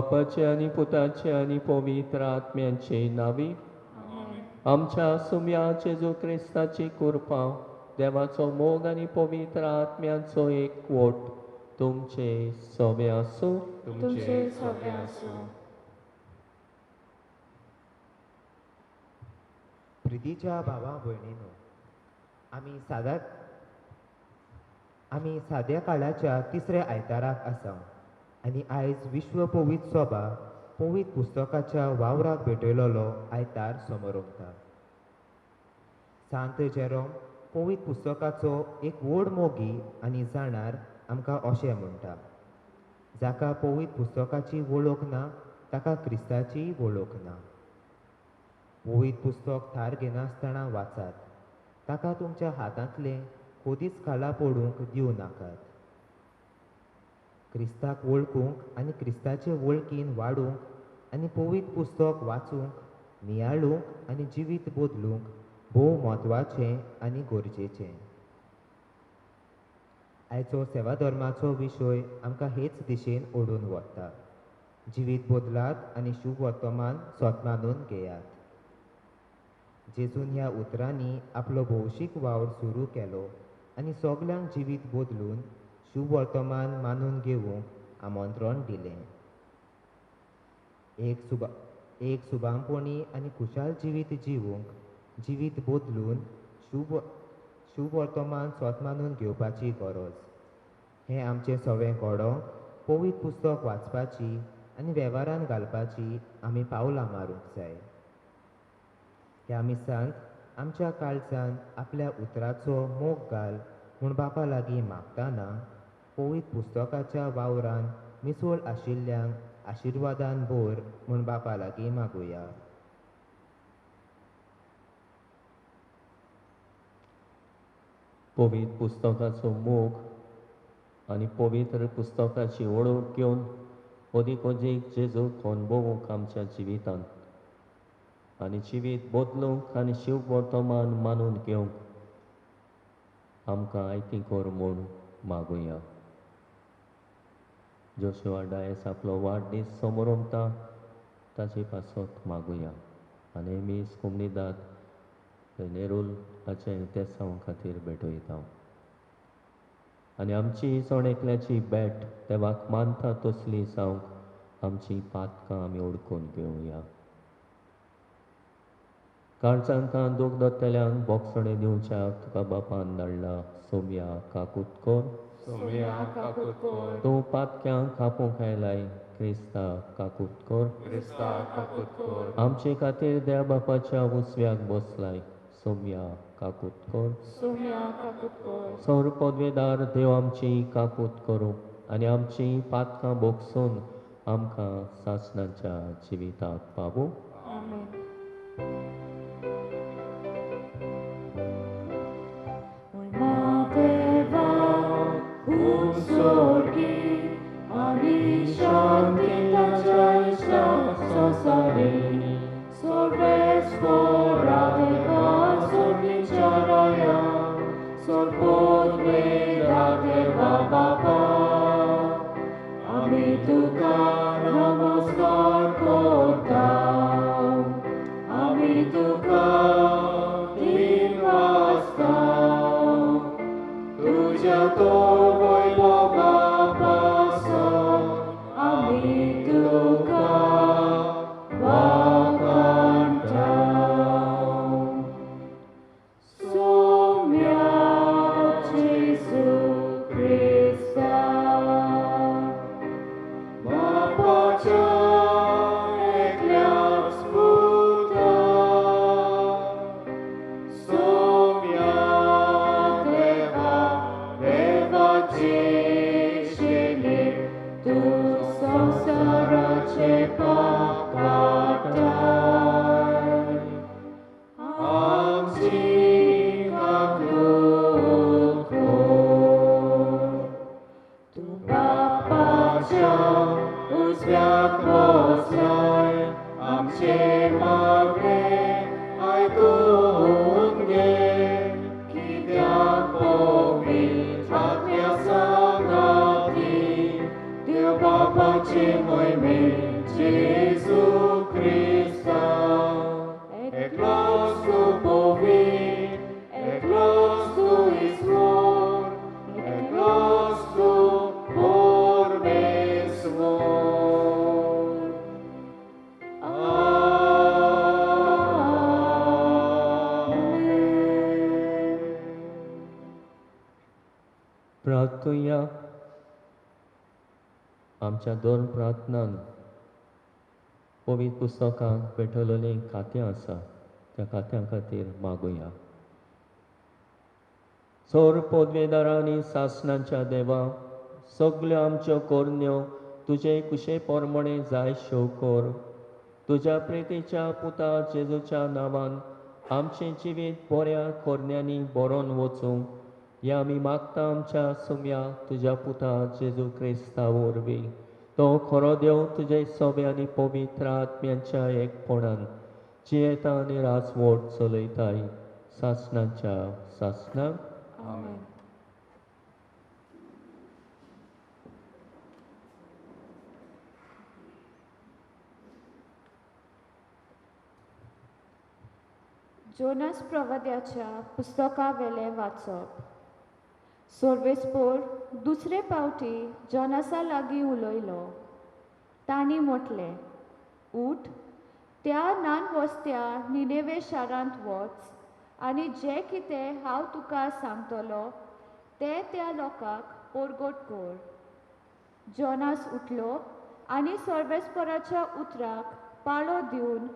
बापाचे आनी पुताचे आनी पवित्र आत्म्याचे नावी आमच्या सुम्या जेजू क्रिस्ताची कृपा, देवाचो मोग आनी पवित्र आत्म्याचो एकवट तुमचे सवे आसूं. तुमचे सगळे आसूं. प्रितीच्या भावा भयणीनो, आमी साद्या काळाच्या तिसऱ्या आयताराक आसा आनी आयज विश्व पवित्र सभा पवित्र पुस्तकाच्या वावराक भेटयलेलो आयतार समोर. सांत जेरोम पवित्र पुस्तकाचो एक व्हड मोगी आनी जाणार आमकां अशें म्हणटा, जाका पवित्र पुस्तकाची वळख ना ताका क्रिस्ताची वळख ना. पवित्र पुस्तक थार घेनासतना वाचात, ताका तुमच्या हातांतलें खोदीच खाला पडूंक दिवं नाकात. क्रिस्ताक वळखूंक आनी क्रिस्ताचे वळखीन वाडूंक आनी पवित्र पुस्तक वाचूंक, नियाळूंक आनी जिवीत बदलूंक भोव म्हत्वाचें आनी गरजेचें. आयचो सेवा धर्माचो विशय आमकां हेच दिशेन ओडून व्हरता. जिवीत बदलात आनी शुभ वर्तमान स्वत मानून घेयात. जेजून ह्या उतरांनी आपलो भौशीक वावर सुरू केलो आनी सगल्यांक जिवीत बदलून शुभ वर्तमान मानून घेवंक आमंत्रण दिलें. एक सुबांपणी आनी खुशाल जिवीत जिवूंक जिवीत बदलून शुभ वर्तमान स्वत मानून घेवपाची गरज. हें आमचें सवें घडोवंक पवित्र पुस्तक वाचपाची आनी वेव्हारान घालपाची आमी पावलां मारूंक जाय. ह्या मिसांत आमच्या काळजान आपल्या उतराचो मोग घाल म्हूण बापा लागीं मागतना पवित्र पुस्तकाच्या वावरान मिसळ आशिल्ल्यांक आशिर्वादान भर म्हूण बापा लागीं मागुया. पवित्र पुस्तकाचो मोग आनी पवित्र पुस्तकाची वळख घेवन अदीक अदीक जेजूक अणभवूंक आमच्या जिवितांत आनी जिवीत बदलूंक आनी शिव वर्तमान मानून घेवंक आमकां आयती कर म्हूण मागुया. जोशुआ डायस आपलो वाडदीस समोरमता ताचे पासत मागुया आनी मीस कोमनीदाद नेरूल हाचें तेसांव खातीर भेटयता आनी आमची जण एकल्याची भेट देवाक मानता तसली जावंक आमची पातकां आमी ओडकून घेवया. काळजांकां दूख दोतल्यांक बोगसणें दिवच्याक तुका बापान धाडला सोम्या काकूत कर. सोम्या काकूत कर. तूं पातक्यांक कापूंक आयलाय क्रिस्ता काकूत कर. क्रिस्ता काकूत कर. आमचे खातीर देव बापाच्या उजव्याक बसलाय सोम्या काकूत कर. सोम्या काकूत कर. सौर पदवेदार देव आमची काकूत करूं आनी आमची पातकां बोगसून आमकां सासणाच्या जिविताक पावूं. आमेन. Sonia Deva Deva. प्रार्थुया. आमच्या दोन प्रार्थनान पवित्र पुस्तकांक भेटवलेलीं खात्यां आसा, त्या खात्यां खातीर मागुया. सोर पदवेदारांनी सासणाच्या देवा, सगल्यो आमच्यो करण्यो तुजे कुशे प्रमाणे जायश्यो कर. तुज्या प्रेतीच्या पुता जेजूच्या नांवान आमचें जिवीत बऱ्या करण्यांनी बरोवन वचूं ह्या आमी मागता आमच्या सुम्या तुज्या पुता जेजू क्रिस्ता वरवीं. तो खरो देव तुजे सोबे आनी पवित्र आत्म्यांच्या एकपणान जियेता आनी राजवट चलयताय सासणाच्या सासणाक. आमेन. जोनास प्रवाद्याच्या पुस्तकावेलें वाचप. सोर्वेस्पोर दुसरे पावटी जोनासा लागीं उलयलो. तांणी म्हटलें, उठ, त्या नान वस्त्या निनेवे शारांत वच आनी जें कितें हांव तुका सांगतलो तें त्या लोकांक परगट कर. जोनास उठलो आनी सर्वेस्पराच्या उतराक पाळो दिवन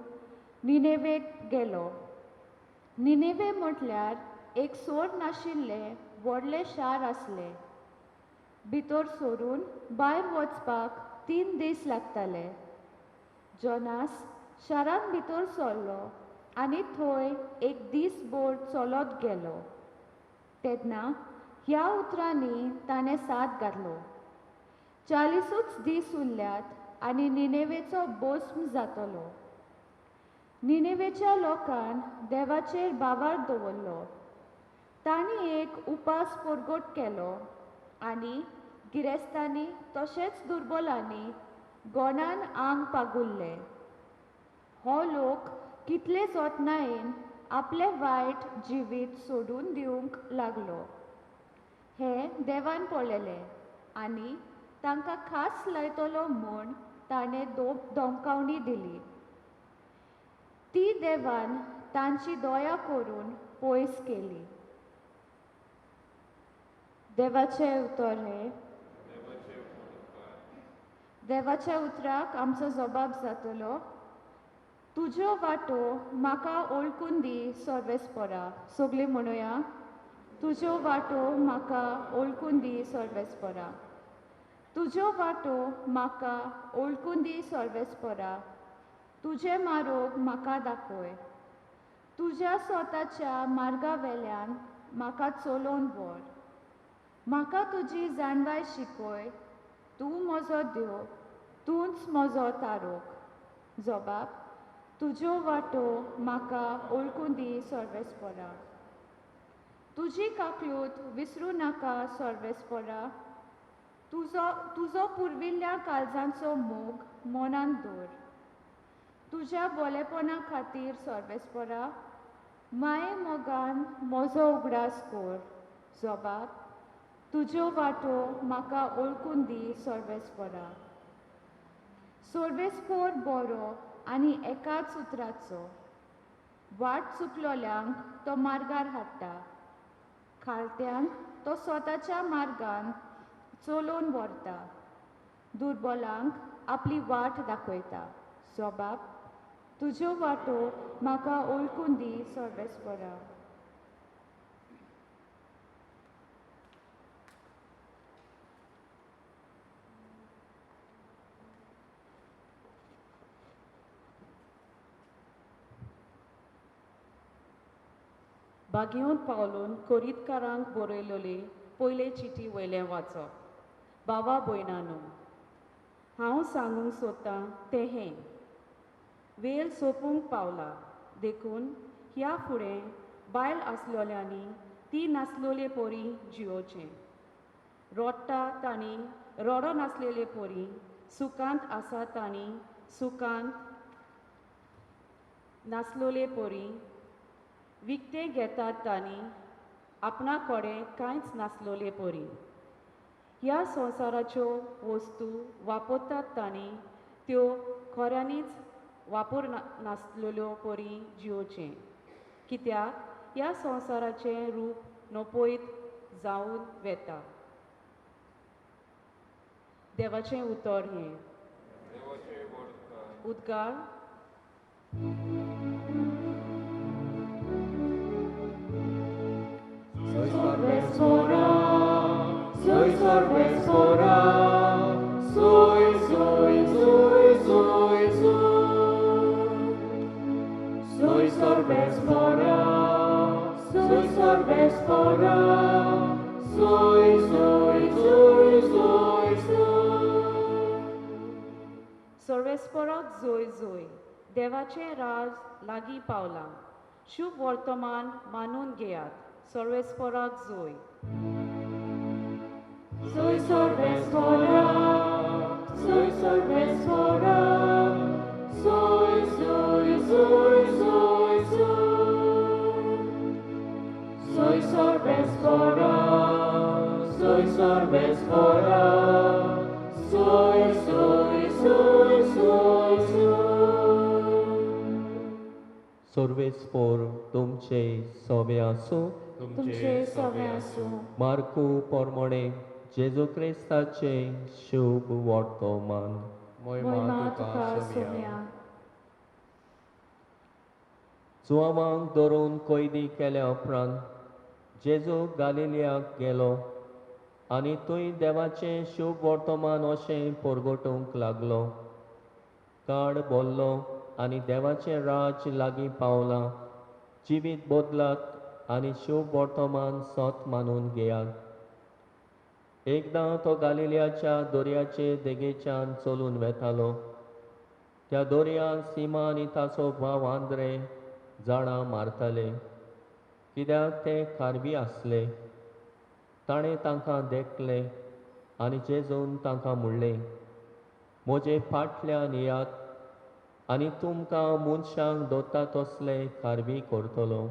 निनेवेक गेलो. निनेवे म्हटल्यार एक सोर नाशिल्लें व्हडलें शार आसलें. भितर सरून भायर वचपाक 3 दीस लागताले. जोनास शारांत भितर सरलो आनी थंय एक दीसभर चलत गेलो. तेन्ना ह्या उतरांनी ताणें साद घातलो, 40 दीस उरल्यात आनी निनेवेचो भस्म जातलो. निनेवेच्या लोकान देवाचेर बावार दवरलो. तांणी एक उपास परगट केलो आनी गिरेस्तांनी तशेंच दुर्बलांनी गोणान आंग पागुल्लें. हो लोक कितले जतनायेन आपलें वायट जिवीत सोडून दिवंक लागलो हें देवान पळयलें आनी तांकां खास लायतलो म्हूण ताणें धमकावणी दिली. ती देवान तांची दया करून पयस केली. देवाचें उतर हें. देवाच्या उतराक आमचो जबाब जातलो. तुज्यो वाटो म्हाका ओळखून दी सर्वेस्परा. सगळीं म्हणुया, तुज्यो वाटो म्हाका ओळखून दी सर्वेस्परा. तुज्यो वाटो म्हाका ओळखून दी सर्वेस्परा. तुजें मारोग म्हाका दाखय. तुज्या स्वताच्या मार्गा वेल्यान म्हाका चलोवन व्हर. म्हाका तुजी जाणवाय शिकय. तूं म्हजो देव, तूंच म्हजो तारोक. जबाब, तुज्यो वाटो म्हाका ओळखून दी सर्वेस्परा. तुजी काकलूत विसरूं नाका सर्वेस्परा. तुजो पुर्विल्ल्या काळजांचो मोग मनांत दवर. तुज्या बोलेपणा खातीर सर्वेस्परा माये मोगान म्हजो उगडास कर. जबाब, तुज्यो वाटो म्हाका ओळखून दी सर्वेस्परा. सर्वेस्पोर बरो आनी एकाच उतराचो. वाट चुकलोल्यांक तो मार्गार हाडटा. खालत्यांक तो स्वताच्या मार्गान चलोवन व्हरता. दुर्बलांक आपली वाट दाखयता. जबाब, तुज्यो वाटो म्हाका ओळखून दी सर्वेस्परा. बागेवन पावलून कोरीतकारांक बरयलोले पयले चिटी वयलें वाचप. बाबा भयणानो, हांव सांगूंक सोदतां तें हें, वेल सोंपूंक पावला, देखून ह्या फुडें बायल आसलोल्यांनी ती नासलोले पोरी जियोचें. रोडटा तांणी रोडो नासलेले पोरी, सुखांत आसा तांणी सुखांत नासलोले पोरी, विकतें घेतात तांणी आपणा कडेन कांयच नासलोले पोरी. ह्या संवसाराच्यो वस्तू वापरतात तांणी त्यो खऱ्यांनीच वापर नासलेल्यो परी जियोचें. कित्याक ह्या संवसाराचें रूप नपयत जावन वेता. देवाचें उतर हें. उद्गार. Soy sorvesora, soy, soy, soy, soy, soy. Soy sorvesora, soy sorvesora, soy, soy, soy, soy, soy. सर्वेस्पराक जोय जोय, देवाचें राज लागीं पावलां. शुभ वर्तमान मानून घेयात. सर्वेस्पराक जोय. Soy sorvesora, soy sorvesora, soy, soy, soy, soy, soy. Soy sorvesora, soy sorvesora, soy, soy, soy, soy, soy. सर्वेस्पोर तुमचे सोबे आसूं. तुमचे सवे आसूं. मार्कू पोरमोणे जेजू क्रिस्ताचे शुभ वर्तमान. मोहिमा तुका सोम्या. जुआवांक धरून कैदी केल्या उपरांत जेजू गालिलियाक गेलो आनी थंय देवाचें शुभ वर्तमान अशें परगटूंक लागलो. काड बोल्लो आनी देवाचें राज्य लागीं पावलां. जिवीत बदलात आनी शुभ वर्तमान सत मानून घेयात. एकदां तो गालिलियाच्या दर्याचे देगेच्यान चलून वेतालो. त्या दर्यांत सीमा आनी ताचो भाव आंद्रे जाळां मारताले, कित्याक ते खारवी आसले. ताणें तांकां देखले आनी जेजून तांकां म्हणलें, म्हजे फाटल्यान येयात आनी तुमकां मनशांक दोता तसले खारवी करतलो.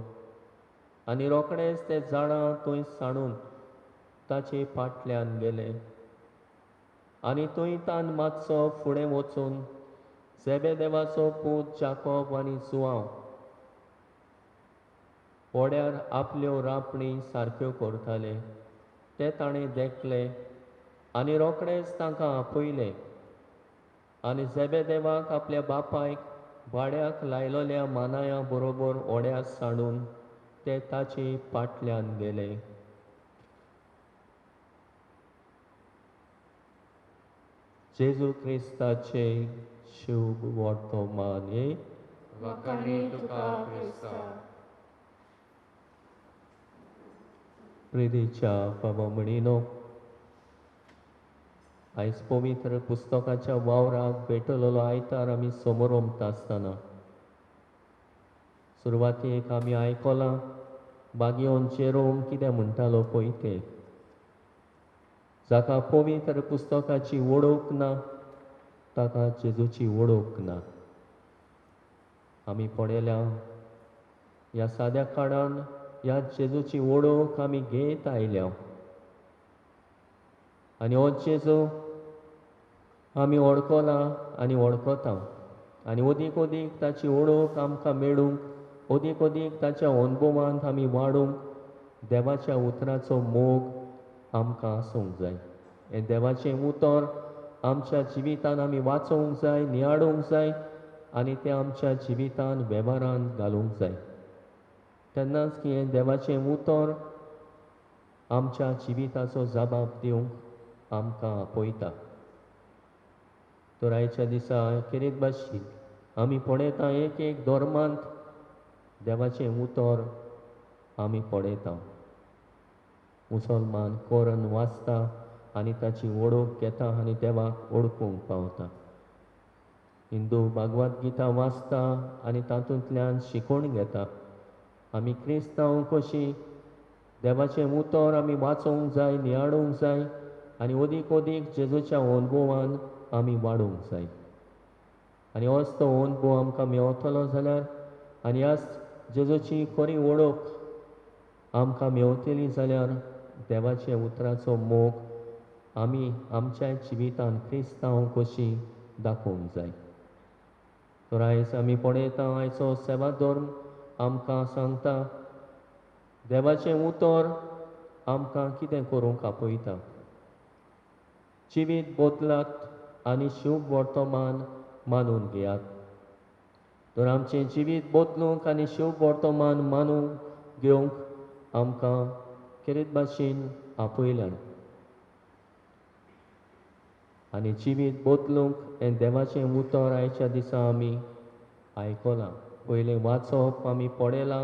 आनी रोखडेच ते जाळां थंय सांडून ताचे फाटल्यान गेले. आनी थंय तान मातसो फुडें वचून जेबेदेवाचो पूत जाकोब आनी जुआंव व्हड्यार आपल्यो रांपणी सारक्यो करताले ते ताणें देखले आनी रोखडेच तांकां आपयले. आनी जेबेदेवाक आपल्या बापायक भाड्याक लायलोल्या मानाया बरोबर व्हड्यार सांडून ते ताचे फाटल्यान गेले. जेजू क्रिस्ताचे शुभ वर्तमान. वाखाणी तुका क्रिस्ता. प्रितीच्या बाबा म्हणिनो, आयज पवित्र पुस्तकाच्या वावराक भेटलेलो आयतार आमी समोरमता आसतना सुरवातेक आमी आयकलां बागियोन जेरोम कितें म्हणटालो पळय तें, जाका पवित्र पुस्तकाची वळख ना ताका जेजूची वळख ना. आमी पळयल्या ह्या साद्या काळान ह्या जेजूची वळख आमी घेत आयल्या आनी हो जेजू आमी वळखला आनी वळखता आनी अदीक अदीक ताची वळख आमकां मेळूंक, अदीक अदीक ताच्या अनुभवांत आमी वाडूंक देवाच्या उतराचो मोग आमकां आसूंक जाय. हें देवाचें उतर आमच्या जिवितान आमी वाचोवंक जाय, नियाळूंक जाय आनी तें आमच्या जिवितान वेव्हारान घालूंक जाय. तेन्नाच की हें देवाचें उतर आमच्या जिविताचो जबाब दिवंक आमकां आपयता. तर आयच्या दिसा खेरीत भाशेन आमी पळयता एक एक धर्मांत देवाचें उतर आमी पळयता. मुसलमान कोरन वाचता आनी ताची वळख घेता आनी देवाक वळखूंक पावता. हिंदू भागवत गीता वाचता आनी तातूंतल्यान शिकोवन घेता. आमी क्रिस्तांव कशी देवाचें उतर आमी वाचोवंक जाय, नियाळूंक जाय आनी अदीक अदीक जेजूच्या अनुभवान आमी वाडूंक जाय. आनी होच तो अनुभव आमकां मेवतलो जाल्यार आनी ह्याच जेजूची खरी वळख आमकां मेवतली जाल्यार देवाच्या उतराचो मोग आमी आमच्या जिवितान क्रिस्तांव कशी दाखोवंक जाय. तर आयज आमी पळयता आयचो सेवा धर्म आमकां सांगता देवाचें उतर आमकां कितें करूंक आपयता. जिवीत बदलात आनी शुभ वर्तमान मानून घेयात. तर आमचें जिवीत बदलूंक आनी शुभ वर्तमान मानून घेवंक आमकां खेरीत भाशेन आपयल्यान आनी जिवीत बदलूंक हें देवाचें उतर आयच्या दिसा आमी आयकलां. पयलें वाचप आमी पळयलां.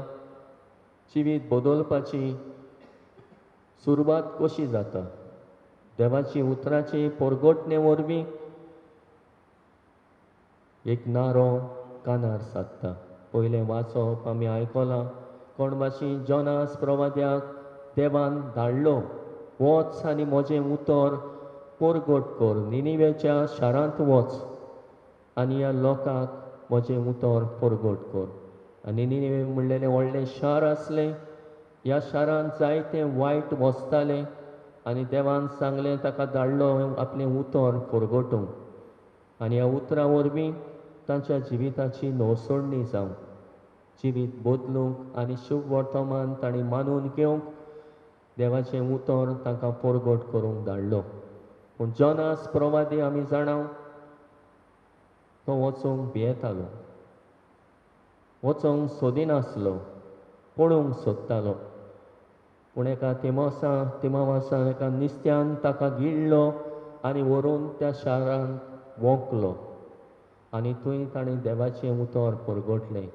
जिवीत बदलपाची सुरवात कशी जाता? देवाची उतराची परगटणे वरवीं एक नारो कानार सादता. पयलें वाचप आमी आयकलां. कोण भाशेन जोनास प्रवाद्याक देवान धाडलो, वच आनी म्हजें उतर परगट कर, निनिवेच्या शारांत वच आनी ह्या लोकांक म्हजें उतर परगट कर. आनी निनिवे म्हणलेलें व्हडलें शार आसलें. ह्या शारांत जायतें वायट वसतालें आनी देवान सांगलें ताका धाडलो आपलें उतर परगटूंक आनी ह्या उतरां वरवीं तांच्या जिविताची नवसोडणी जावं, जिवीत बदलूंक आनी शुभ वर्तमान तांणी मानून घेवंक देवाचें उतर तांकां परगट करूंक धाडलो. पूण जोनास प्रवादी आमी जाणा तो वचूंक भियेतालो, वचूंक सोदिनासलो, पळोवंक सोदतालो. पूण एका तिमावासान एका निस्त्यान ताका गिळ्ळो आनी व्हरून त्या शारांत वोंकलो आनी थंय ताणें देवाचें उतर परगटलें.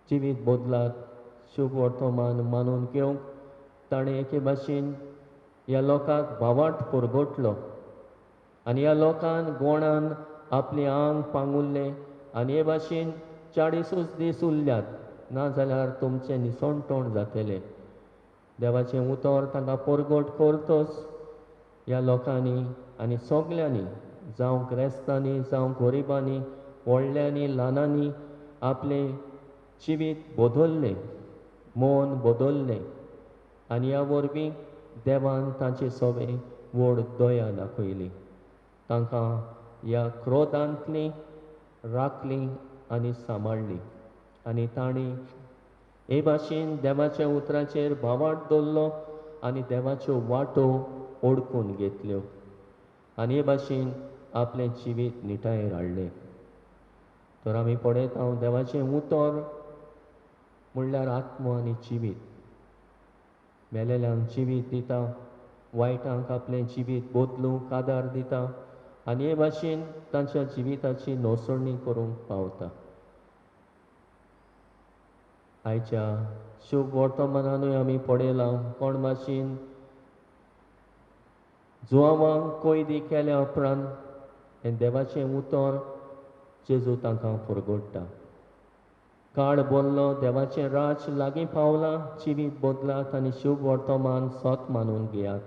जिवीत बदलात, शुभ वर्तमान मानून घेवंक ताणें एके भाशेन ह्या लोकांक भावार्थ परगटलो आनी ह्या लोकान गोणान आपलें आंग पांगुरलें आनी हे भाशेन 40 दीस उरल्यात, नाजाल्यार तुमचें निसणटोण जातलें. देवाचें उतर तांकां परगट करतच ह्या लोकांनी आनी सगल्यांनी, जावं क्रेस्तांनी जावं गरिबांनी, व्हडल्यांनी ल्हानांनी आपलें जिवीत बदल्लें, मन बदल्लें आनी ह्या वरवीं देवान तांचे सगळें व्हड दया दाखयली. तांकां ह्या क्रोधांतली राखली आनी सांबाळ्ळी आनी तांणी हे भाशेन देवाच्या उतराचेर भावार्थ दवरलो आनी देवाच्यो वाटो ओडकून घेतल्यो आनी हे भाशेन आपलें जिवीत निटायेर हाडलें. तर आमी पळयता देवाचें उतर म्हणल्यार आत्मो आनी जिवीत. मेलेल्यांक जिवीत दिता, वायटांक आपलें जिवीत बदलूंक आदार दिता आनी हे भाशेन तांच्या जिविताची नोसणी करूंक पावता. आयच्या शुभ वर्तमानानूय आमी पळयलां कोण भाशेन जुवांक कोयदी केल्या उपरांत हें देवाचें उतर जेजू तांकां परगट्टा. काळ बोल्लो, देवाचें राज लागीं पावलां, जिवीत बदलात आनी शुभ वर्तमान सत मानून घेयात.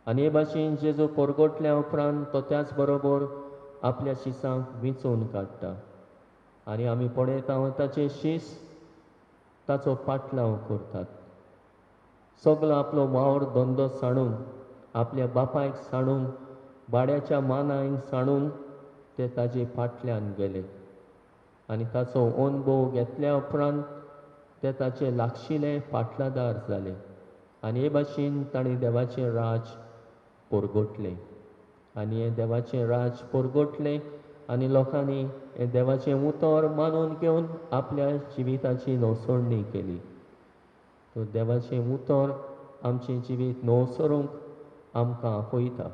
आनी हे भाशेन जेजू परगटल्या उपरांत तो त्याच बरोबर आपल्या शिसांक विंचून काडटा आनी आमी पळयता ताचे शीस ताचो पाटलाव करतात. सगलो आपलो वावर धंदो सांडून, आपल्या बापायक सांडून, भाड्याच्या मानायक सांडून ते ताजे फाटल्यान गेले आनी ताचो अणभव घेतल्या उपरांत ते ताचे लागशिले फाटलादार जाले आनी हे भाशेन तांणी देवाचें राज परगटलें आनी हें देवाचें राज परगटलें आनी लोकांनी हें देवाचें उतर मानून घेवन आपल्या जिविताची नवसोडणी केली. तर देवाचें उतर आमचें जिवीत नवसरूंक आमकां आपयता.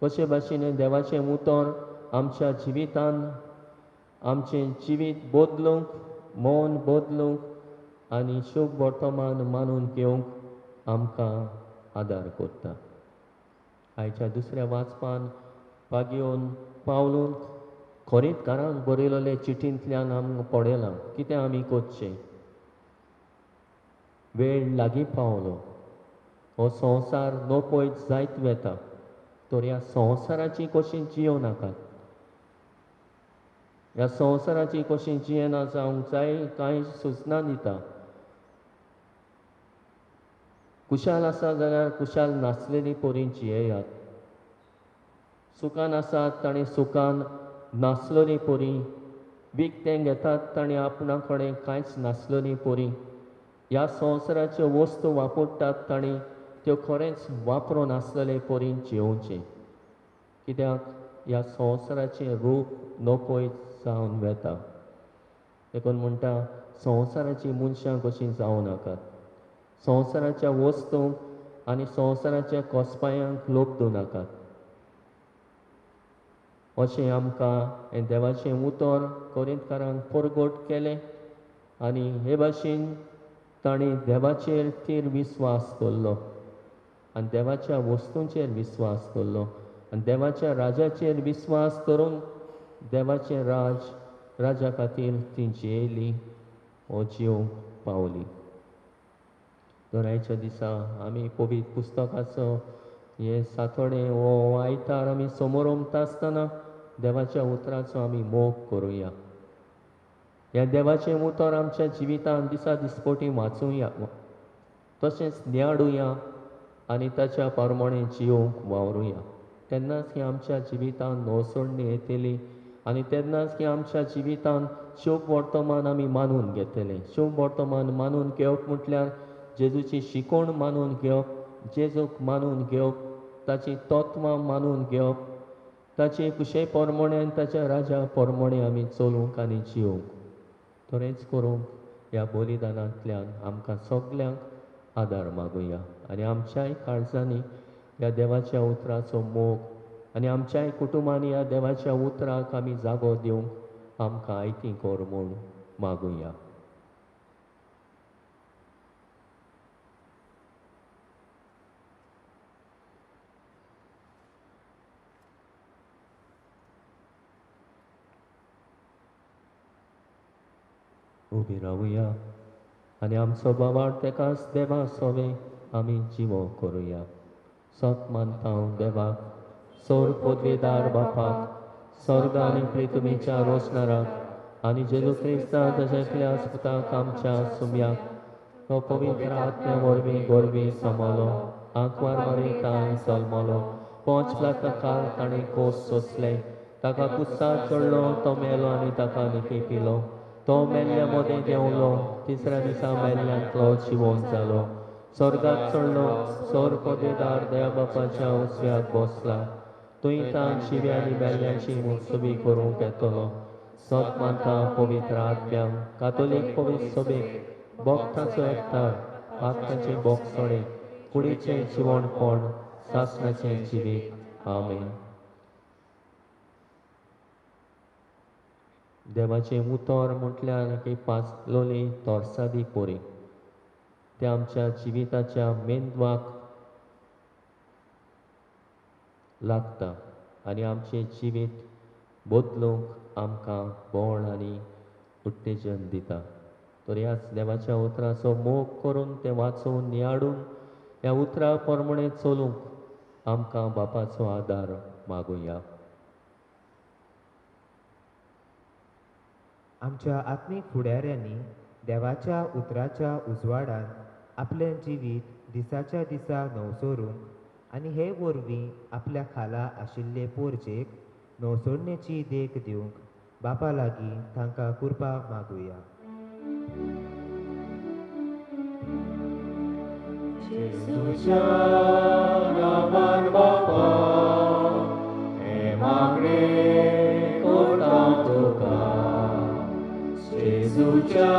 कशे भाशेन देवाचें उतर आमच्या जिवितान आमचें जिवीत बदलूंक, मन बदलूंक आनी शुभ वर्तमान मानून घेवंक आमकां आदार करता. आयच्या दुसऱ्या वाचपान पागेवन पावलून खोरीत घरांत बरयलेले चिटींतल्यान आमकां पळयलां कितें आमी करचें. वेळ लागीं पावलो, हो संवसार नपयत जायत वता, तर ह्या संवसाराची कशी जियों नाकात, ह्या संवसाराची कशी जियेना जावंक जाय कांय सुचना दिता. कुशाल आसा जाल्यार कुशाल नासलेली परी जियेयात, सुखान आसात ताणें सुखान नासलेली परी, विकतें घेतात ताणें आपणा कडेन कांयच नासलेली परी, ह्या संवसाराच्यो वस्तू वापरतात ताणें त्यो खरेंच वापरून आसलेले परीन जियोवचें, कित्याक ह्या संवसाराचें रूप नपयत जावन वेता. देखून म्हणटा संवसाराचीं मनशां कशीं जावं नाकात, संवसाराच्या वस्तूंक आनी संवसाराच्या कोसपायांक लोब नाकात. अशें आमकां हें देवाचें उतर कोरिंतकारांक परगट केलें आनी हे भाशेन तांणी देवाचेर थीर विस्वास दवरलो आनी देवाच्या वस्तूंचेर विस्वास दवरलो आनी देवाच्या राजाचेर विस्वास दवरून देवाचें राज राजा खातीर ती जियेली वो जिवंक पावली. तर आयच्या दिसा आमी पवित्र पुस्तकाचो हे सातोडे वो आयतार आमी समोरमता आसतना देवाच्या उतराचो आमी मोग करुया. ह्या देवाचें उतर आमच्या जिवितांत दिसा दिसपटी वाचुया, तशेंच नियाडुया आनी ताच्या प्रमाणे जिवंक वावरुया. तेन्नाच ही आमच्या जिवितांत नवसोडणी येतली आनी तेन्नाच की आमच्या जिवितांत शुभ वर्तमान आमी मानून घेतले. शुभ वर्तमान मानून घेवप म्हटल्यार जेजूची शिकवण मानून घेवप, जेजूक मानून घेवप, ताची तत्वां मानून घेवप, ताचे कुशे प्रमाणे आनी ताच्या राजा प्रमाणे आमी चलूंक आनी जिवंक. तरेंच करूंक ह्या बलिदानांतल्यान आमकां सगल्यांक आदार मागुया आनी आमच्याय काळजांनी ह्या देवाच्या उतराचो मोग आनी आमच्याय कुटुंबांनी ह्या देवाच्या उतराक आमी जागो दिवंक आमकां आयती कर म्हूण मागुया. उबी रावुया आनी आमचो बाबार तेकाच देवा सोवे आमी जिवो करुया. सत मानता देवाक, सोर पदवेदार बापाक, स्वर्ग आनी पृथ्वीच्या रोसणाराक आनी जेजू क्रिस्ता तशेंतल्या पुताक आमच्या सुम्याक तो पवित्र आत्म्या वरवीं गोरवीं समलो, आंकवार मारी जल्मलो, 5 लाखां काल ताणें कोस सोंसले, ताका कुस्सार चडलो, तो मेलो आनी ताका निकी पिलो, तो मेल्ल्या मदें देंवलो, तिसऱ्या दिसा मेल्ल्यांतलो जिवोन जालो, स्वर्गाक चडलो, सोर पदवेदार देवा बापाच्या उजव्याक बसला, थंय तान शिव्या आनी मेल्ल्यांची मुसबी करूंक येतलो. सत मानता पवित्र आत्म्यांक, कातोलीक पवित्र सभेक, भक्ताचो एकठार, आत्म्याचे बोगसणे, कुडीचें जिवणपण, सासणाचें जिवीत. आमेन. देवाचें उतर म्हटल्यार एक पासलोली तोरसादी पोरी, ते आमच्या जिविताच्या मेंदवाक लागता आनी आमचें जिवीत बदलूंक आमकां बळ आनी उत्तेजन दिता. तर ह्याच देवाच्या उतराचो मोग करून तें वाचून नियाडून ह्या उतरा प्रमाणे चलूंक आमकां बापाचो आदार मागुया. आमच्या आत्मीक फुडाऱ्यांनी देवाच्या उतराच्या उजवाडान आपलें जिवीत दिसाच्या दिसा नवसोरूंक आनी हे वरवीं आपल्या खाला आशिल्ले पोरजेक नवसोडणेची देख दिवंक बापा लागीं तांकां कृपा मागुया. जेजूच्या नांवान बापा हें मागणें करता तुका, जेजूच्या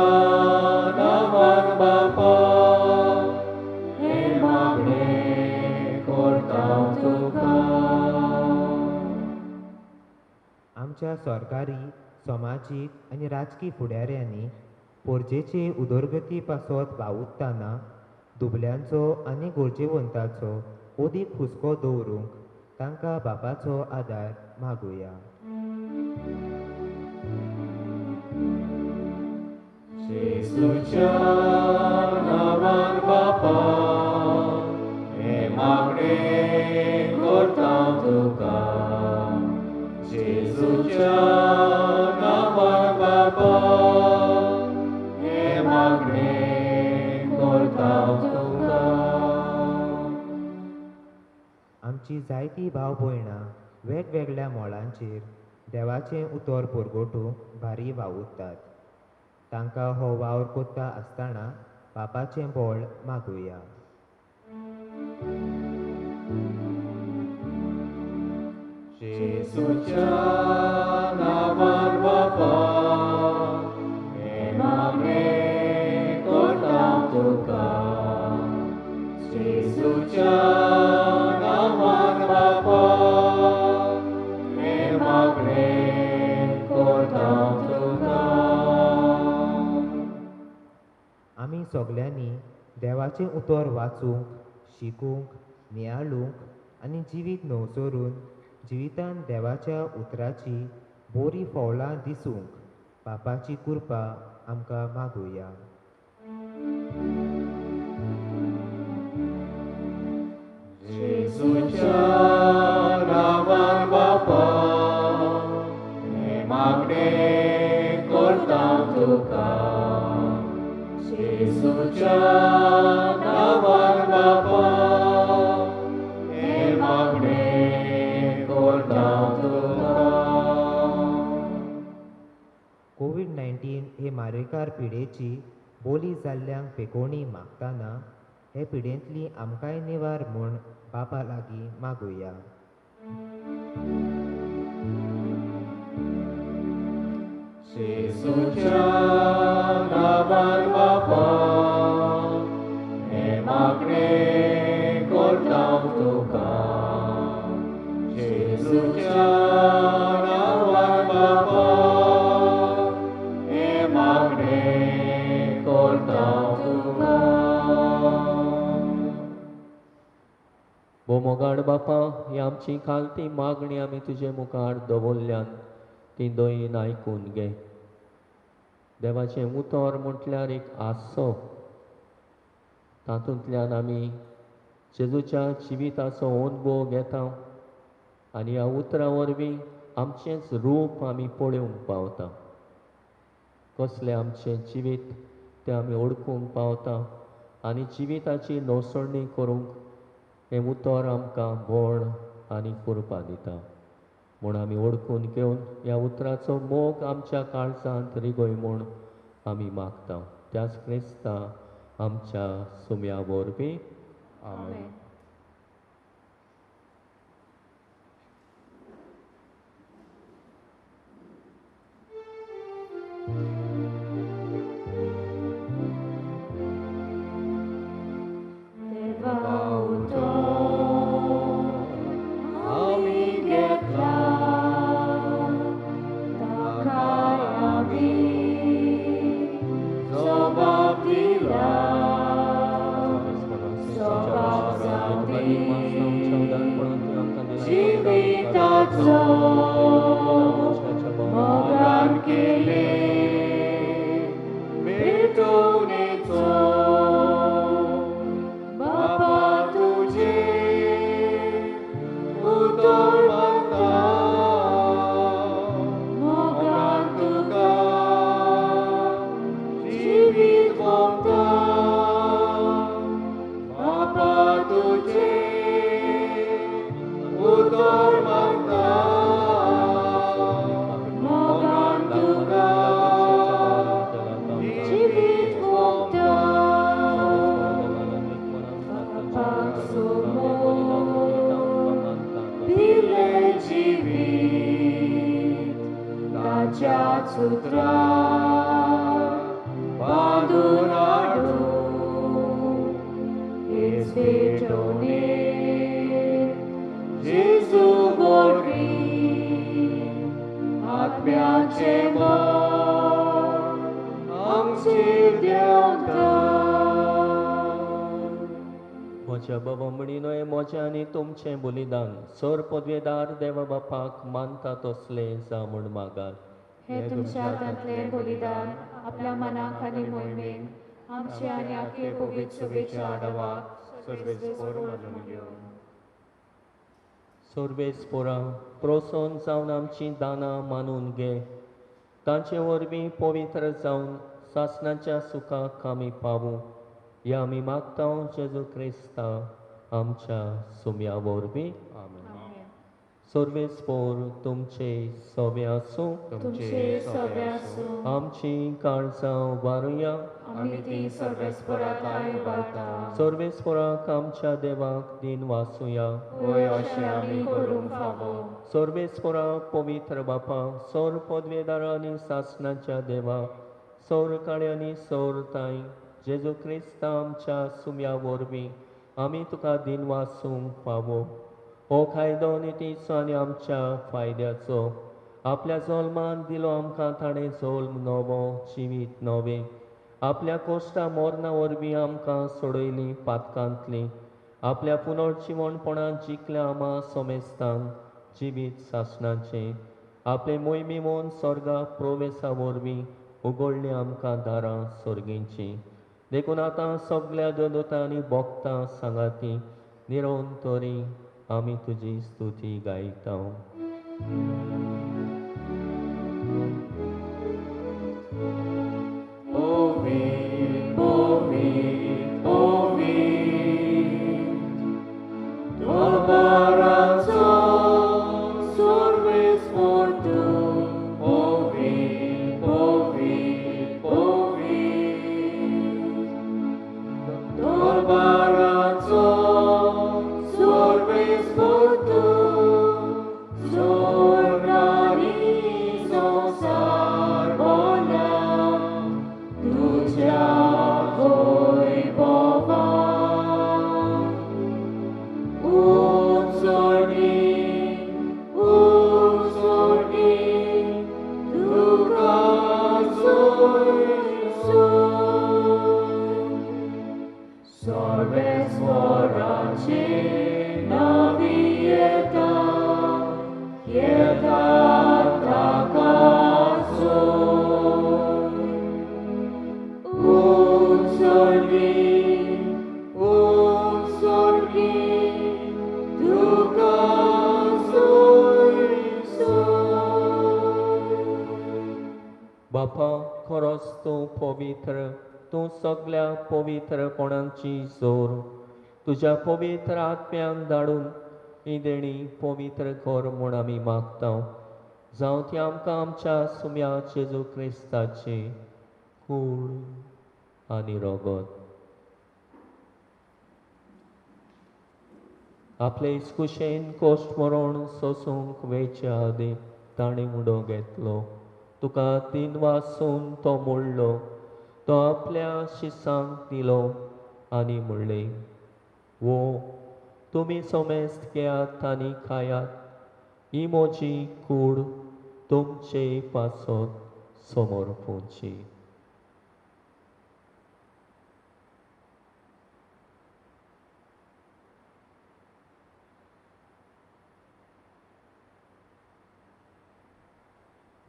नांवान बापा हें मागणें करता तुका. आमच्या सरकारी, समाजीक आनी राजकी फुडाऱ्यांनी पोरजेचे उदरगती पासत वावुरतना दुबल्यांचो आनी गरजेवंताचो अदीक हुस्को दवरूंक तांकां बापाचो आदार मागुया. जेजूच्या नांवान बापा हें मागणें करता तुका, जेजूच्या नांवान बापा हें मागणें करता तुका. आमची जायती भाव भयणां वेगवेगळ्या मळांचेर देवाचें उतर परगटूंक भारी वावुरतात. तांकां हो वावर करता आसतना बापाचें बळ मागुया. जेजूच्या नांवान बापा हें मागणें करता तुका. जेजूच्या नांवान बापा हें मागणें करता तुका. आमी सगल्यांनी देवाचें उतर वाचूंक, शिकूंक, नियाळूंक आनी जिवीत नवसरून जिवितान देवाच्या उतराची बोरी फळां दिसूंक बापाची कृपा आमकां मागुया. जेजूच्या नांवान बापा हें मागणें करता तुका. जेजूच्या नांवान बापा हें मागणें करता तुका. कोवीड-19 हे मारेकार पिडेची बोली जाल्ल्यांक पेकोवणी मागतना हे पिडेंतली आमकांय निवार म्हूण बापा लागीं मागुया. जेजूच्या नांवान बापा हें मागणें करता तुका. जेजूच्या नांवान बापा हें मागणें करता तुका. भोव बापा, ही आमची खालती मागणी आमी तुजे मुखार दवरल्यान ती दयेन आयकून घे. देवाचें उतर म्हटल्यार एक आसो, तातूंतल्यान आमी जेजूच्या जिविताचो अनुभव घेता आनी ह्या उतरां वरवीं आमचेंच रूप आमी पळोवंक पावता. कसलें आमचें जिवीत तें आमी ओळखूंक पावता आनी जिविताची नवसरणी करूंक हें उतर आमकां बळ आनी कृपा दिता. म्हूण आमी ओळखून घेवन ह्या उतराचो मोग आमच्या काळजांत रिगय म्हूण आमी मागता. त्याच क्रिस्ता आमच्या सुम्या वरवीं. आमेन. देवा उतर आमी घेतला ताकाय आमी जबाब दिला. जिविताचो मोगान केले भेटवणेचो बापा तुझे उतर मागता. मोगान तुका जिवीत भोगता. बापा तुझे उतर मागता. मोगान तुका जिवीत भोगता. बापाक समोर दिलें जिवीत ताच्याच उतराक बांदून हाडूं हेच भेटवणेर जेजू वरवीं आत्म्याचें बळ आमचेर देंवता. म्हज्या बाबा म्हणिनो हें म्हजें आनी तुमचें बलिदान सर पदवेदार देवा बापाक मानता तसलें जावं म्हूण मागात. हे तुमच्या हातांतलें बलिदान आपल्या मनाक आनी मोहिमेक आमचे आनी आखे पवित्र सभेच्या आडवाक सर्वेस्पोर मानून घेवं. सर्वेस्पोरा प्रोसोन जावन आमचीं दानां मानून घे, तांचे वरवीं पवित्र जावन सासणाच्या सुखाक आमी पावूं. ह्या आमी मागता जेजू क्रिस्ता आमच्या सुम्या वरवीं. आमेन. सर्वेस्पोर तुमचे सोबे आसूं. तुमचे सोबे आसूं. आमची काळजां उबारुया. आमी ती सर्वेस्परा थांय उबारता. सर्वेस्पोराक आमच्या देवाक दिन वाचुया. वय अशें आमी करूंक फावो. सर्वेस्पोरा पवित्र बापा, सौर पदवेदारा आनी सासणाच्या देवा, सौर काळे आनी सौर ताई जेजू क्रिस्ता आमच्या सुम्या वरवीं आमी तुका दिन वाचूंक फावो. हो कायदो नितीचो आनी आमच्या फायद्याचो. आपल्या जल्मान दिलो आमकां ताणें जल्म नवो, जिवीत नवें. आपल्या कोश्टा मरणा वरवीं आमकां सोडयलीं पातकांतलीं. आपल्या पुनर्जिवणपणान जिखल्या आमा सोमेस्तांक जिवीत सासणाचें. आपले मोहिमे म्हूण स्वर्गा प्रवेसा वरवीं उगडलीं आमकां दारां सर्गींचीं. देखून आतां सगल्या दोदोतां आनी भोगतां सांगाती निरोवन तरी आमी तुजी स्तुती गायता. बापा, खरोच तूं पवित्र, तूं सगल्या पवित्रपणाची जोर. तुज्या पवित्र आत्म्याक धाडून ही देणी पवित्र कर म्हूण आमी मागता. जावं ती आमकां आमच्या सुम्या जेजू क्रिस्ताची कूड आनी रगत. आपले इस्कुशेन कोश्ट मरण सोसूंक वेचे आदीं ताणें उडो घेतलो. तुका तीन वासून तो मोडलो, तो आपल्या शिसांक दिलो आनी म्हणलें, वो तुमी सोमेस्त घेयात आनी खायात, ही म्हजी कूड तुमचे पासत समर्पूची.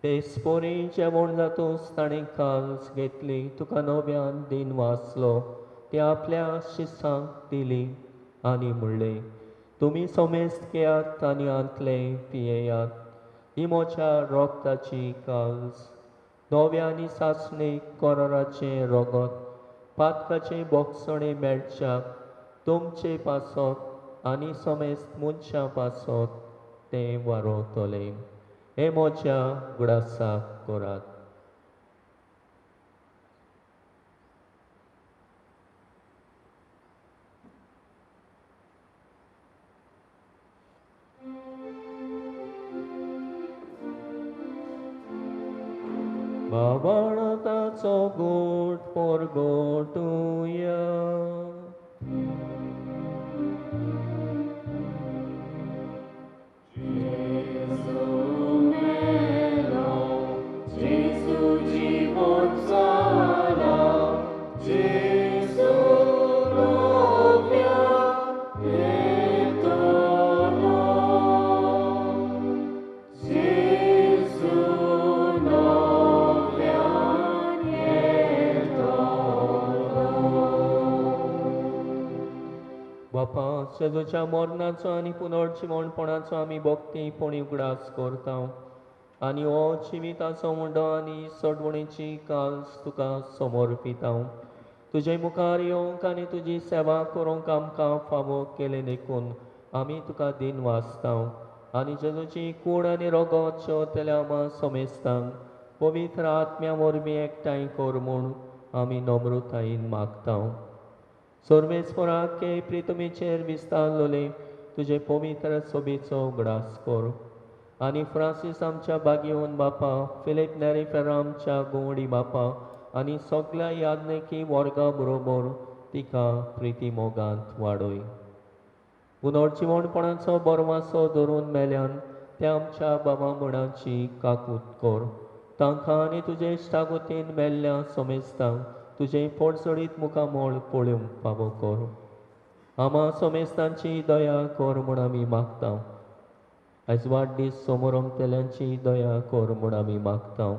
तेचपरी जेवण जातूच ताणें काल्स घेतली, तुका नव्यान दिन वाचलो, ती आपल्या शिसांक दिली आनी म्हणलें, तुमी सोमेस्त घेयात आनी आंतले पियेयात, ही म्हज्या रोगताची काल्स, नव्या आनी सासणी कराराचें रगत, पातकाचें बोगसणें मेळच्याक तुमचे पासत आनी सोमेस्त मनशां पासत तें वारोवतलें. हे म्हज्या उगडासाक करात. बाबाळताचो गोट पोरगोटुया. बापा, जेजूच्या मरणाचो आनी पुनर्जिवणपणाचो आमी भक्ती पुणी उगडास करता आनी हो जिविताचो मुंडो आनी सोडवणेची काल्स तुका समर्पिता. तुजे मुखार येवंक आनी तुजी सेवा करूंक आमकां फावो केलें देखून आमी तुका दिन वाचता. आनी जेजूची कूड आनी रोगत शेवतल्या आमा समेस्तांक पवित्र आत्म्या वरवीं एकठांय कर म्हूण आमी नम्रतायेन मागता. सर्वेस्पराक के प्रितमीचेर विस्तारलोले तुजे पवित्र सोबीचो उगडास कर आनी फ्रांसीस आमच्या बागेवन बापा, फिलीप नेरी फेर्रा आमच्या गोवडी बापा आनी सगल्या याज्ञिकी वर्गा बरोबर तिका प्रिती मोगांत वाडय. पुनर्जिवणपणाचो बरवासो धरून मेल्यान त्या आमच्या बाबा मुणाची काकूत कर. तांकां आनी तुजे इश्टागतीन मेल्ल्या समेस्तांक तुजें पोटसडीत मुखामळ पळोवंक फावो कर. आमा समेस्तांची दया कर म्हूण आमी मागता. आयज वाडदीस समोरमतल्यांची दया कर म्हूण आमी मागता.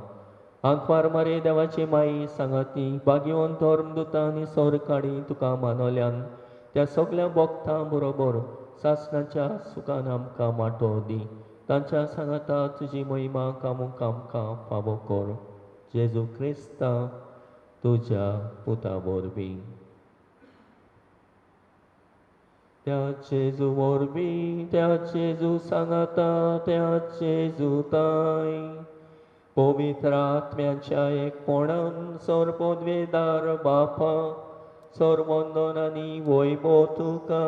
आंकवार मारे देवाची माई सांगाती बागेवन धर्मदुतां आनी सरकाडी तुका मानवल्यान त्या सगल्या भक्तां बरोबर सासणाच्या सुखान आमकां वांटो दी. तांच्या सांगाता तुजी महिमा कामूंक आमकां फावो कर. जेजू क्रिस्ता तुज्या पुता वरवीं. त्या जेजू वरवीं, त्या जेजू सांगाता, त्या जेजू ताय पवित्र आत्म्याच्या एकपणान सर्वपदवेदार बापा सर्वंदन आनी वैभव तुका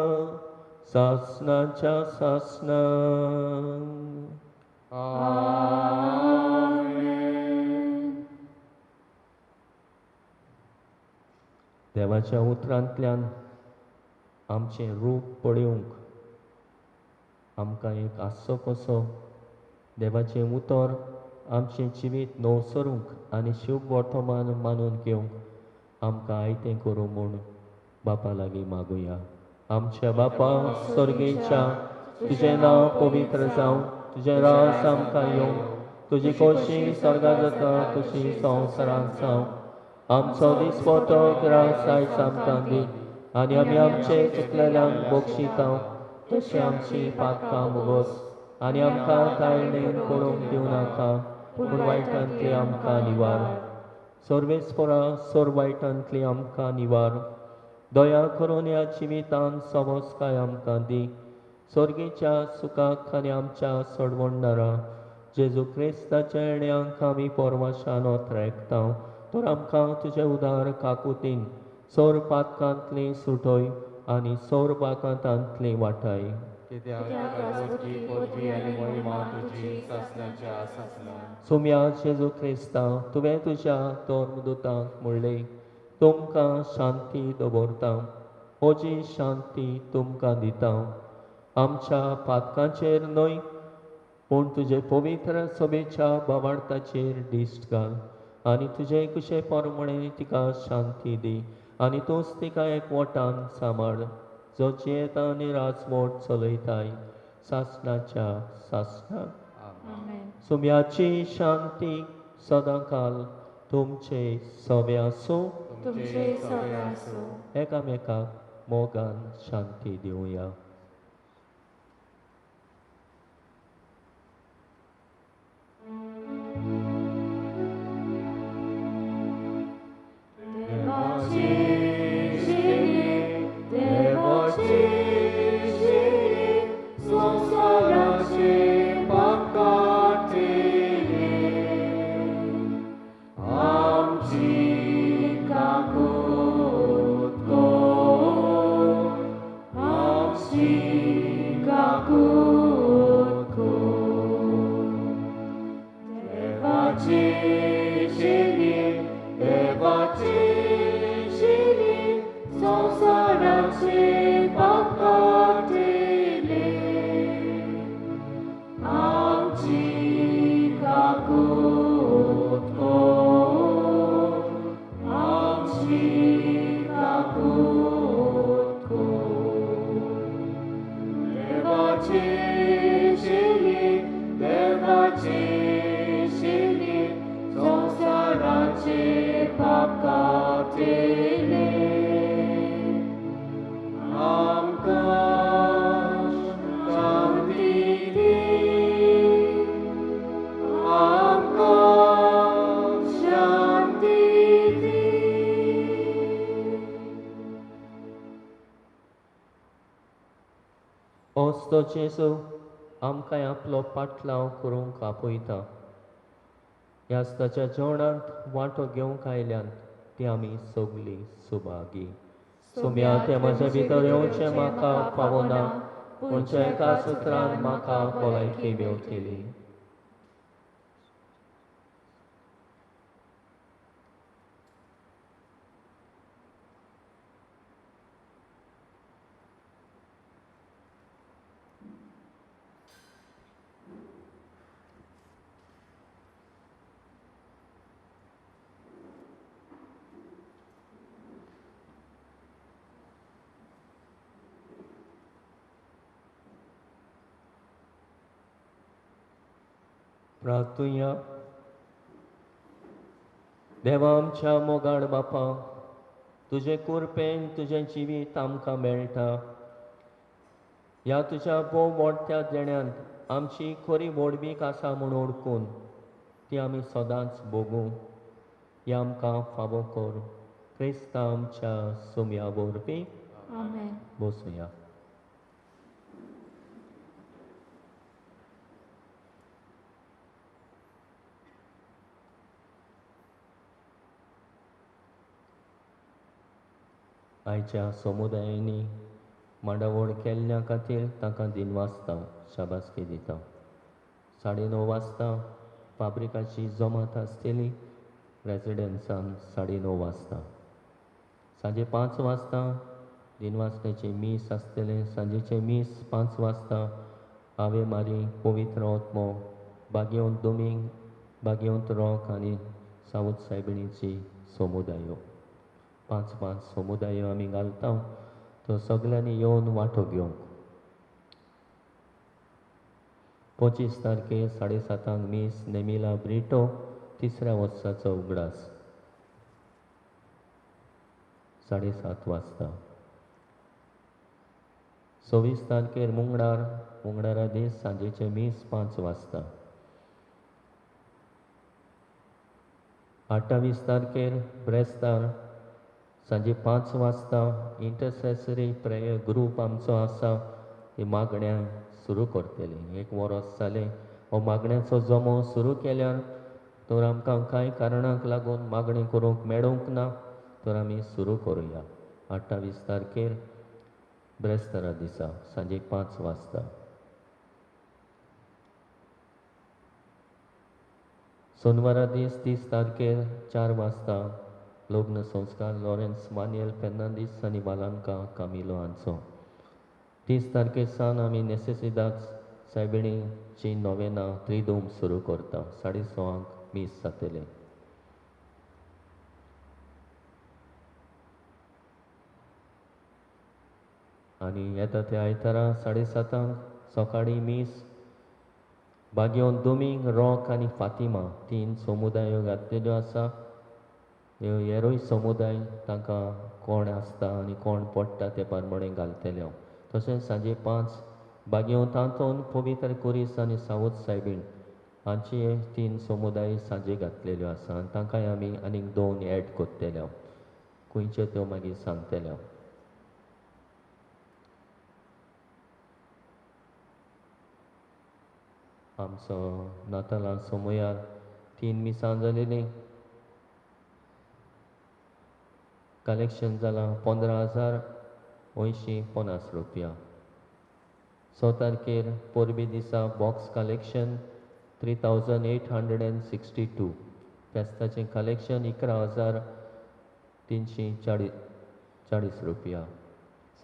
सासणाच्या सासणा. देवाच्या उतरांतल्यान आमचें रूप पळोवंक आमकां एक आसचो कसो देवाचें उतर आमचें जिवीत नवसरूंक आनी शुभ वर्तमान मानून घेवंक आमकां आयतें करूं म्हूण बापा लागीं मागुया. आमच्या बापा स्वर्गेच्या, तुजें नांव पवित्र जावं, तुजें राज आमकां येवं, तुजी खोशी स्वर्गा जाता तशी संवसारांत जावं. आमचो दिसपटो ग्रास आयज आमकां दी आनी आमी आमचे चुकलेल्यांक बक्षिता तशें आमची पातकां मुगोस आनी आमकां ताळणेन पडूंक दिवं नाका, पूण वायटांतली आमकां निवार. सर्वेस्परा सोर वायटांतली आमकां निवार. दया करून ह्या जिवितान समजकाय आमकां दी. स्वर्गीच्या सुखाक आनी आमच्या सोडवणदारा जेजू क्रिस्ताच्या येण्यांक आमी परवाशान ओतरेकता. तर आमकां तुजे उदार काकुतीन सोर पातकांतली सुटय आनी सोर बाकांतांतली वाटाय. सुम्या जेजू क्रिस्ता, तुवें तुज्या धर्मदुतांक म्हणलें, तुमकां शांती दवरता, म्हजी शांती तुमकां दिता. आमच्या पातकांचेर न्हय पूण तुजे पवित्र सभेच्या भावार्थाचेर दिश्ट घाल आनी तुजे कुशे प्रमाणे तिका शांती दी आनी तूंच तिका एकवटान सांबाळ, जो जियेता आनी राजवट चलयताय सासणाच्या सासणाक. सुम्याची शांती सदांकाल तुमचे सवे आसूं. एकामेकाक मोगान शांती दिवया. तो जेजू आमकां आपलो पाटलाव करूंक आपयता. ह्याच ताच्या जेवणांत वांटो घेवंक आयल्यान ती आमी सगळीं सुभागी. सोम्या तें म्हज्या भितर येवचें म्हाका पावना, पूण एका सुत्रान म्हाका भलायकी मेवतली. प्रार्थुया. देवा आमच्या मोगाळ बापा, तुजे कुरपेन तुजें जिवीत आमकां मेळटा. ह्या तुज्या भोव मोठ्या देण्यांत आमची खरी व्हडवीक आसा म्हूण ओळखून ती आमी सदांच भोगूं. हें आमकां फावो कर क्रिस्ता आमच्या सोम्या वरवीं. आमेन. बसुया. आयच्या समुदायांनी मांडावळ केल्ल्या खातीर तांकां दिनवासता, शाबासकी दिता. 9:30 वाजता फाब्रिकाची जमात आसतली रेजिडन्सान. 9:30 वाजता. सांजे 5 वाजता दिनवासण्याचें मीस आसतलें. सांजेचें मीस 5 वाजता आवे मारी पवित्र आत्मो बागेवंत दोमींग, बागेवंत रॉक आनी सावत सायबिणीची समुदायो. 5-5 समुदायो आमी घालता, तो सगळ्यांनी येवन वांटो घेवंक. 25 तारखे 7:30 मीस नेमिला ब्रिटो, तिसऱ्या वर्साचो उगडास, 7:30 वाजता. 26 तारखेर मुंगडार, मुंगडारा दीस सांजेचे मीस 5 वाजता. 28 तारखेर ब्रेस्तार सांजे 5 वाजता इंटरसेसरी प्रेयर ग्रूप आमचो आसा, ती मागण्या सुरू करतली. 1 वरस जालें हो मागण्याचो जमो सुरू केल्यार, तर आमकां कांय कारणांक लागून मागणी करूंक मेळूंक ना, तर आमी सुरू करुया 28 तारखेर ब्रेस्तारा दिसा सांजे 5 वाजता. सोनवारा दीस 30 तारखेर 4 वाजता लग्न संस्कार लॉरेन्स मानुएल फेर्नांदीस आनी बालांका कामिलो हांचो. 30 तारखे सावन आमी नेसेसिदाद सायबिणीची नोवेना त्रिदोम सुरू करता. 6:30 मीस जातलें. आनी येता त्या आयतारा 7:30 सकाळीं मीस बागेवन दोमींग, रॉक आनी फातिमा 3 समुदायो घातलेल्यो आसा. हेरूय समुदाय तांकां कोण आसता आनी कोण पडटा ते प्रमाणे घालतले. तशेंच सांजे 5 बागेवन तातूंत पवित्र कुरीस आनी सावत सायबीण हांची 3 समुदाय सांजे घातलेल्यो आसा आनी तांकांय आमी आनीक 2 एड करतले. खंयच्यो त्यो मागीर सांगतले. आमचो नातालां सोमयार 3 मिसां जालेलीं. कलेक्शन जालां 15,080 रुपया. 6 तारखेर परबी दिसा बॉक्स कलेक्शन 3,862. फेस्ताचें कलेक्शन 11,340 रुपया.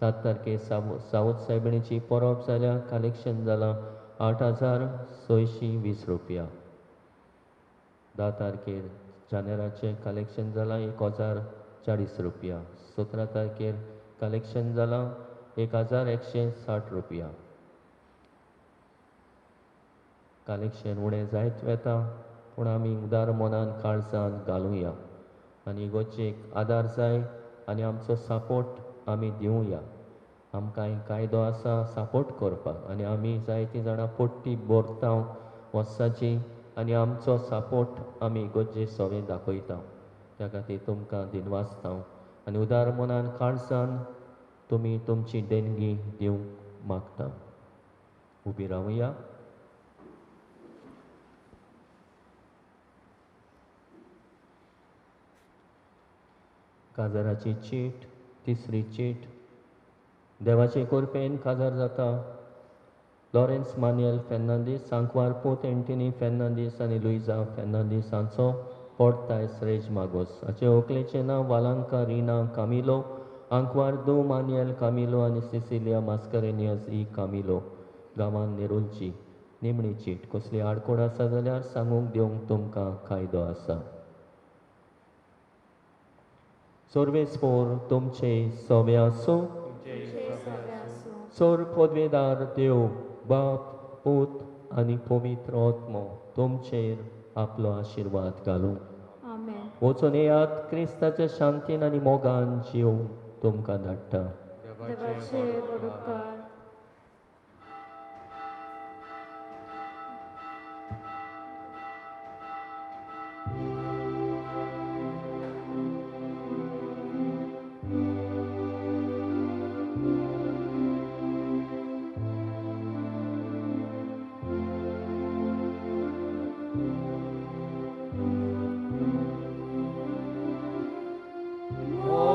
7 तारखेर सावत सायबिणीची परब जाल्या, कलेक्शन जालां 8,620 रुपया. 10 तारखेर जानेराचें कलेक्शन जालां 1,040 रुपया. 17 तारखेर कलेक्शन जालां 1,160 रुपया. कलेक्शन उणें जायत वता, पूण आमी उदार मनान काळजान घालुया आनी इगोर्जेक आदार जाय आनी आमचो सपोर्ट आमी दिवया. आमकां कायदो आसा सपोर्ट करपाक आनी आमी जायतीं जाणां पट्टी भरता वर्साची आनी आमचो सपोर्ट आमी इगोर्जे सवें दाखयता. त्या खातीर तुमकां दिनवासता आनी उदार मनान काळजान तुमी तुमची देणगी दिवंक मागता. उबी रावया. काजाराची चीट, तिसरी चीट. देवाचे कृपेन काजार जाता लॉरेन्स मानुएल फेर्नांदीस, सांकवार पूत एंटनी फेर्नांदीस आनी लुइजा फेर्नांदीस हांचो पोर्तायस रेज मागोस. हाचे व्हंकलेचें नांव वालांका रिना कामिलो, आंकवार दो मानुएल कामिलो आनी सिसिलिया मास्करेनियस ई कामिलो, गांवान नेरुलची. निमणी चीट. कसली आडकोड आसा जाल्यार सांगूंक दिवंक तुमकां कायदो आसा. सर्वेस्पोर तुमचे सवे आसूं. सोर पदवेदार देव बाप, पूत आनी पवित्र आत्मो तुमचेर आपलो आशिर्वाद घालूं. आमेन. वचून येयात, क्रिस्ताच्या शांतीन आनी मोगान जीव तुमकां धाडटा. देवाचे व्हड उपकार. Oh.